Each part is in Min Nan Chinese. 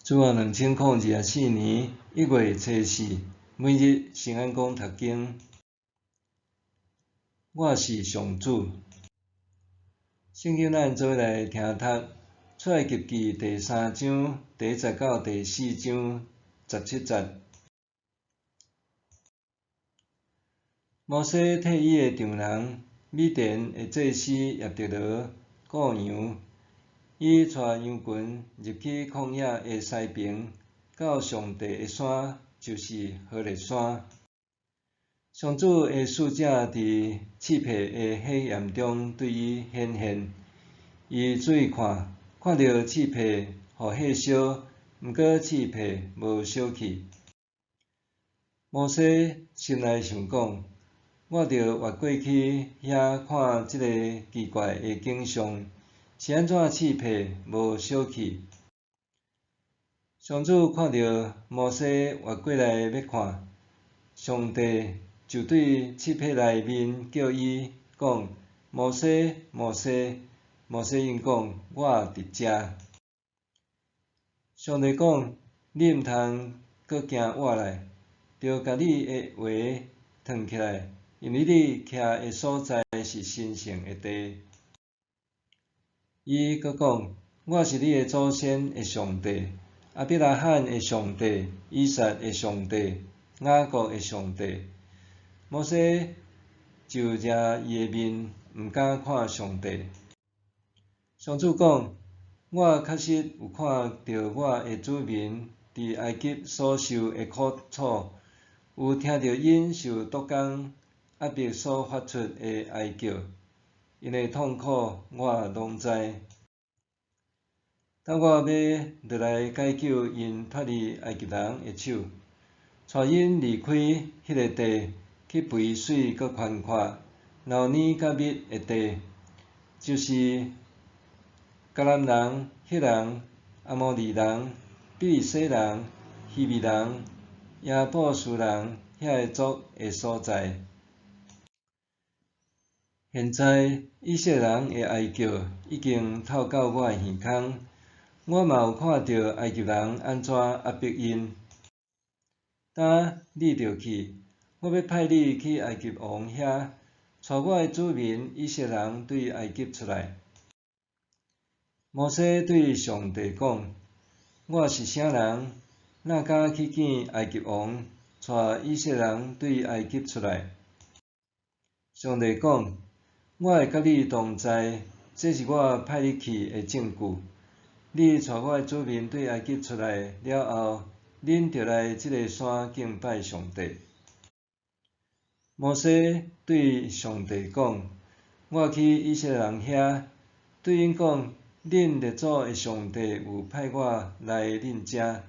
主後2024年1月初四，每日聖安講讀經。我是上主。聖經咱做伙來聽讀出埃及記第三章第一節到第四章十七節。摩西替伊的丈人米甸的祭司葉忒羅顧羊，伊帶羊群入去曠野的西爿，到上帝的山，就是何烈山。上主的使者佇刺柏的火焰中對伊顯現，伊注意看，看著刺柏予火燒，毋過刺柏無燒去。摩西心內想講：我著越過去遐看這个奇怪的景象，是按怎刺柏無燒去？上主看著摩西越過來欲看，上帝就對刺柏內面叫伊講：摩西，摩西！摩西應講：我佇遮。上帝講：你毋通閣行倚來，著共你的鞋脫起來，因為你徛的所在是神聖的地。伊閣講：我是你的祖先的上帝，亞伯拉罕的上帝，以撒的上帝，雅各的上帝。摩西就遮伊的面，毋敢看上帝。上主講：我確實有看著我的子民佇埃及所受的苦楚，有聽著𪜶受督工壓迫所發出的哀叫，𪜶的痛苦我攏知。當我欲落來解救𪜶脫離埃及人的手，帶𪜶離開彼个地，去肥水閣寬闊、流奶佮蜜的地，就是迦南人、赫人、阿摩利人、比利洗人、希未人、耶布斯人遐个族的所在。現在以色列人的哀叫已經透到我的耳空，我嘛有看著埃及人按怎壓迫𪜶。今你著去，我欲派你去埃及王遐，帶我的子民以色列人對埃及出來。摩西對上帝講：我是啥人？哪敢去見埃及王，帶以色列人對埃及出來？上帝講：我會佮你同在，這是我派你去的證據。你帶我的子民對埃及出來了後，恁著來這个山敬拜上帝。摩西對上帝講：我去以色列人遐，對𪜶講，恁列祖的上帝有派我來恁遮。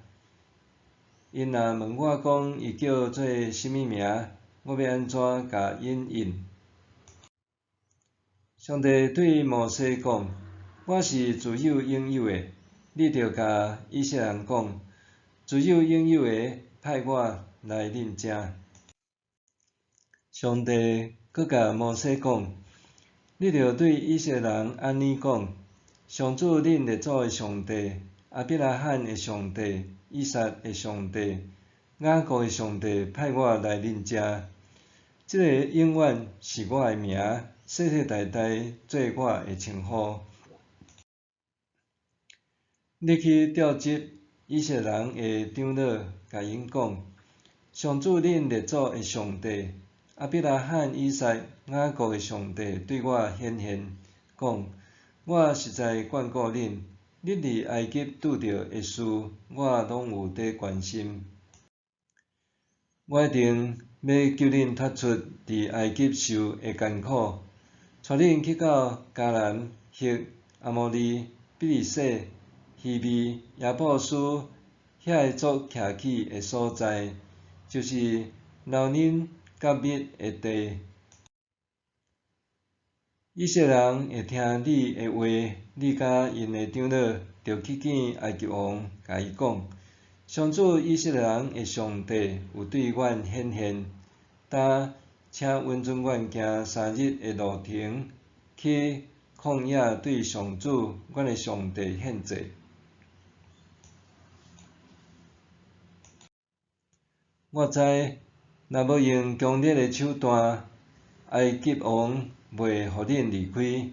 𪜶若問我講伊叫做啥物名，我欲按怎共𪜶應？上帝對摩西講：我是自有永有的，你著共以色列人講，自有永有的派我來恁遮。上帝閣共摩西講：你著對以色列人按呢講，上主恁列祖的上帝，亞伯拉罕的上帝，以撒的上帝，雅各的上帝派我來恁遮。這个永遠是我的名，世世代代做我的稱呼。你去召集以色列人的長老，共𪜶講：上主恁列祖的上帝，亞伯拉罕、以撒、雅各的上帝對我顯現，講：我實在眷顧恁，恁佇埃及拄著的事，我攏有佇關心。我一定欲救恁脫出佇埃及受的艱苦，帶恁去到迦南、赫、阿摩利、比利洗、希未、耶布斯遐个族徛起的所在，就是流奶佮蜜的地。以色列人會聽你的話，你佮𪜶的長老著去見埃及王，共伊講：上主以色列人的上帝有對阮顯現，今請允准阮行三日的路程，去曠野對上主阮的上帝獻祭。我知，若無用強力的手段，埃及王袂予恁離開。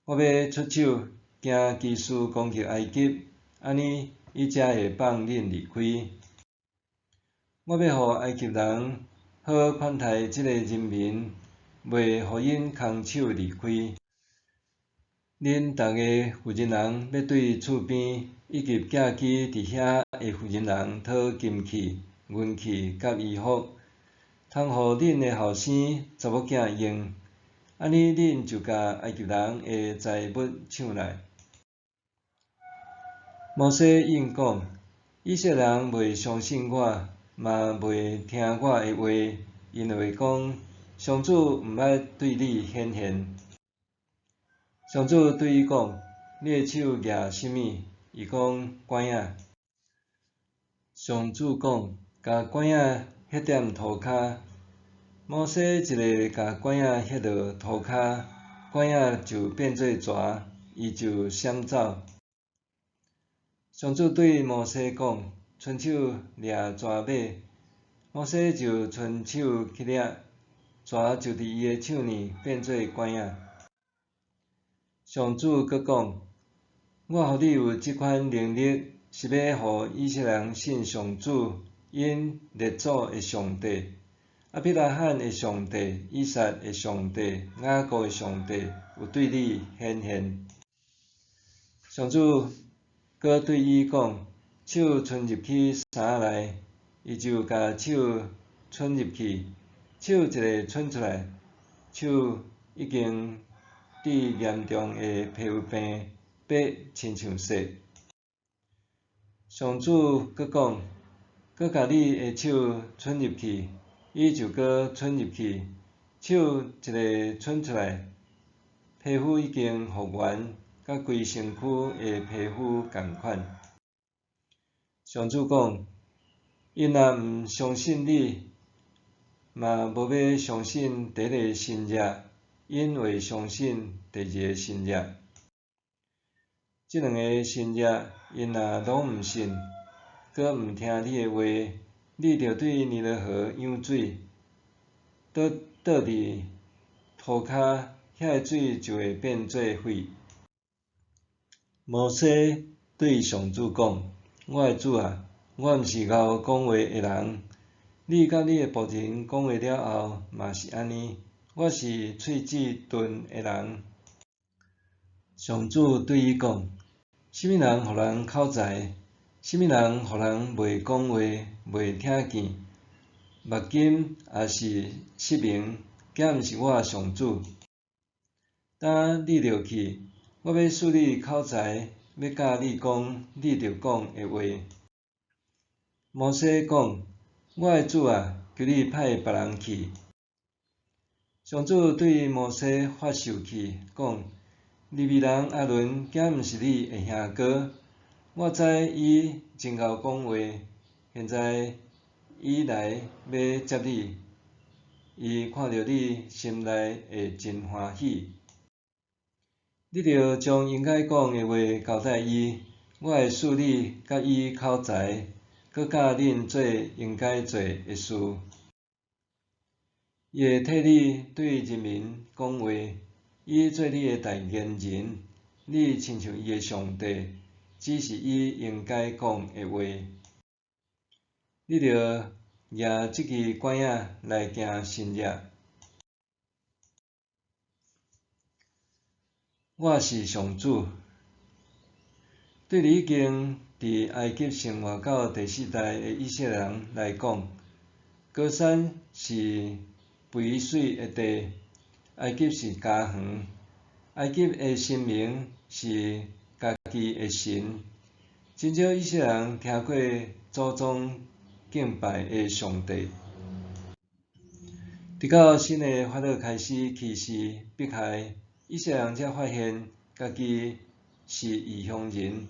我欲出手，行奇事攻擊埃及，按呢伊才會放恁離開。我欲予埃及人好款待這个人民，袂予𪜶空手離開。恁逐个負責人欲對厝邊以及寄居佇遐的婦人人討金器、銀器佮衣服，通予恁的後生查某囝用，按呢恁就共埃及人的財物搶來。摩西應講：以色列人袂相信我，嘛袂聽我的話，𪜶會講：上主毋捌對你顯現。上主對伊講：你的手攑啥物？伊講：拐仔。上主講：共拐仔歇踮塗跤。摩西一下共拐仔歇落塗跤，拐仔就變做蛇，伊就閃走。上主對摩西講：伸手掠蛇尾。摩西就伸手去掠，蛇就佇伊的手呢變做拐仔。上主閣講：我予你有這款能力，是欲予以色列人信上主，𪜶列祖的上帝，亞伯拉罕的上帝、以撒的上帝、雅各的上帝，有對你顯現。上主閣對伊講：手伸入去衫仔內，伊就共手伸入去，手一下伸出來，手已經得嚴重的皮膚病，白親像雪。上主閣講：閣共你的手伸入去，伊就閣伸入去，手一下伸出來，皮膚已經復原，佮規身軀的皮膚仝款。上主講：𪜶若毋相信你，嘛無欲相信第一个神跡，𪜶會相信第二个神跡。這兩个神跡，𪜶若攏毋信，閣毋聽你的話，你著對尼羅河湧水，倒倒佇塗跤，遐个水就會變做血。摩西對上主講：我的主啊，我毋是𠢕講話的人，你佮你的僕人講話了後，嘛是按呢。我是喙齒鈍的人。上主對伊講：啥物人予人口才？啥物人予人袂講話、袂聽見？目金抑是失明，敢毋是我上主？今你著去，我欲賜你口才，欲教你講你著講的話。摩西講：我的主啊，求你派別人去。上主對摩西發受氣，講：利未人亞倫敢毋是你的兄哥？我知伊真𠢕講話，現在伊來欲接你，伊看著你，心內會真歡喜。你著將應該講的話交代伊，我會賜你佮伊口才，閣教恁做應該做的事。伊會替你對人民講話，伊做你的代言人，你親像伊的上帝，指示伊應該講的話。你著舉這支拐仔來行神跡。我是上主。對已經佇埃及生活到第四代的以色列人來講，歌珊是肥媠的地，埃及是家園。埃及的神明是家己的神，真少以色列人聽過祖宗敬拜的上帝。直到新的法老開始歧視迫害，以色列人才發現家己是異鄉人。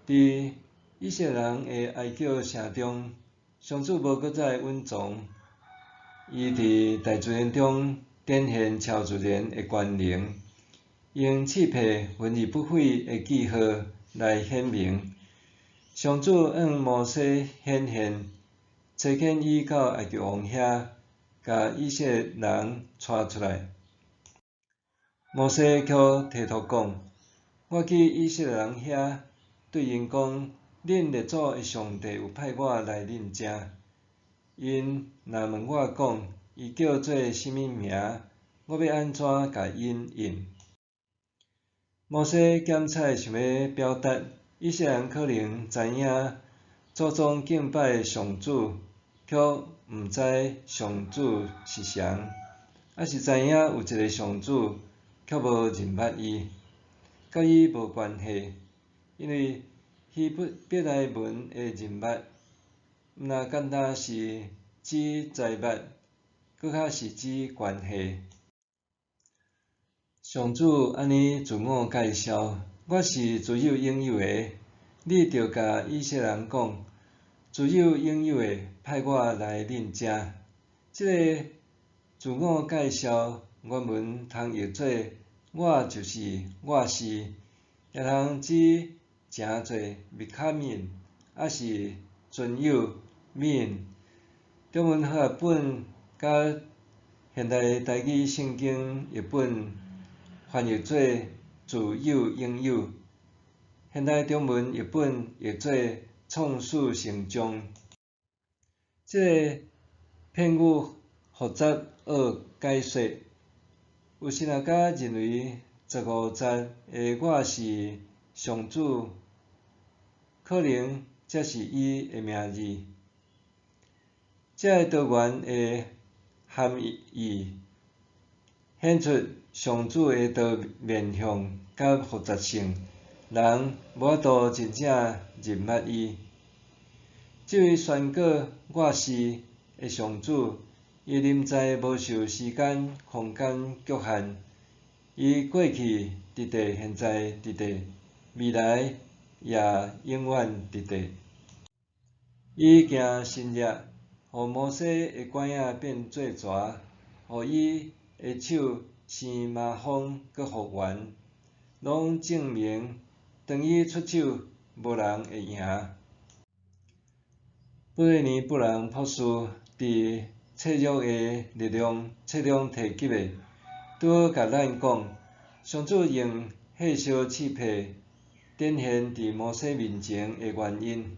佇以色列人的哀叫聲中，上主無閣再隱藏，伊佇大自然中展現超自然的權能，用刺鼻魂而不毀的記號來顯明。上主向摩西顯現，差遣伊到埃及王遐，共以色列人帶出來。摩西卻提託講：我去以色列人遐，對𪜶講：恁列祖的上帝有派我來恁遮。𪜶若問我講，伊叫做啥物名？我欲按怎共𪜶應？摩西檢採想欲表達，以色列人可能知影祖宗敬拜上主，卻毋知上主是誰，抑是知影有一个上主，卻無認捌伊，佮伊無關係，因為希伯來文的認捌，毋若簡單是指知捌，閣較是指關係。上主按呢自我介紹：我是自有永有的，你著共以色列人講，自有永有的派我來恁遮。這个自我介紹原文通譯做我就是我是，也通指成做 becoming，抑是存有 being。中文和合本佮現代台語聖經譯本翻譯做自有永有，現代中文譯本譯做創始成終。這个片語複雜愛解說，有時若佮認為15節的我是上主，可能才是伊的名字。這个多元的含義，顯出上主的多面向佮複雜性，人無法度真正認捌伊。這位宣告我是的上主，伊臨在無受時間、空間局限，伊過去佇地，現在佇地，未來也永遠佇地。伊行神蹟，予摩西的拐仔變做蛇，予伊的手生麻風閣復原，攏證明當伊出手，無人會贏。布瑞尼布朗博士佇脆弱的力量冊中提及的，拄好共咱講，上主用火燒翅皮展現佇摩西面前的原因。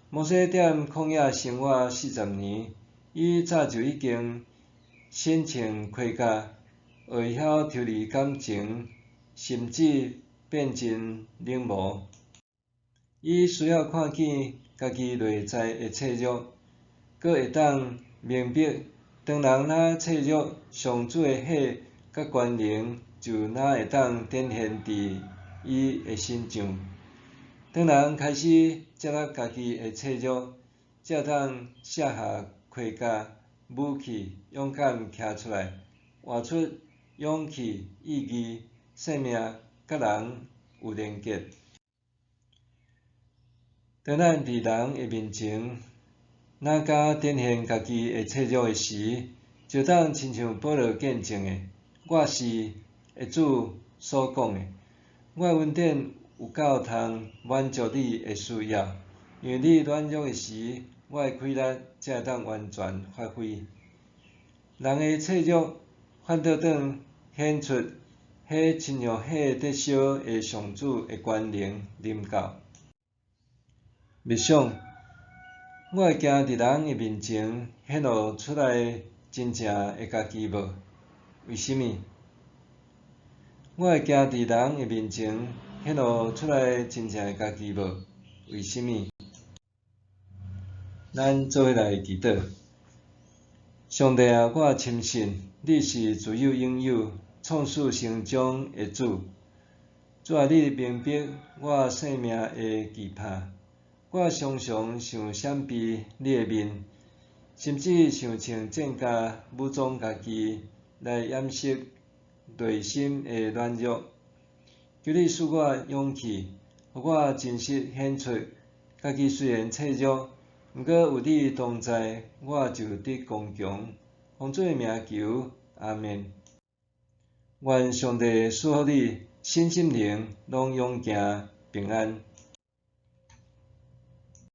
摩西踮曠野生活40年，伊早就已經身穿盔甲，會曉抽離感情，心智變真冷漠。伊需要看見家己內在的脆弱，閣會當明白，當人若脆弱，上主的火佮權能就若會當展現佇伊的身上。當人開始接納家己的脆弱，才會當卸下盔甲、武器，勇敢徛出來，活出勇氣、意義、生命，佮人有連結。當咱佇人的面前，若敢展現家己的脆弱的時，就當親像保羅見證的，我是的主所講的，我的恩典有夠通滿足你的需要，因為你軟弱的時，我的氣力才會當完全發揮。人的脆弱，反倒轉顯出彼親像火佇燒的上主的權能臨到。默想，我會驚佇人的面前顯露出來真正的家己無？為啥物？我會驚佇人的面前顯露出來真正的家己無？為啥物？咱做伙來祈禱。上帝啊，我深信你是自有永有、創始成終的主。主啊，你明白我生命的期盼。我常常想閃避你的面，甚至想穿戰甲武裝家己來掩飾內心的軟弱。求你賜我勇氣，予我真實顯出家己雖然脆弱，毋過有你同在，我就得剛強。奉主的名求，阿們。願上帝賜福你，身心靈攏勇健平安。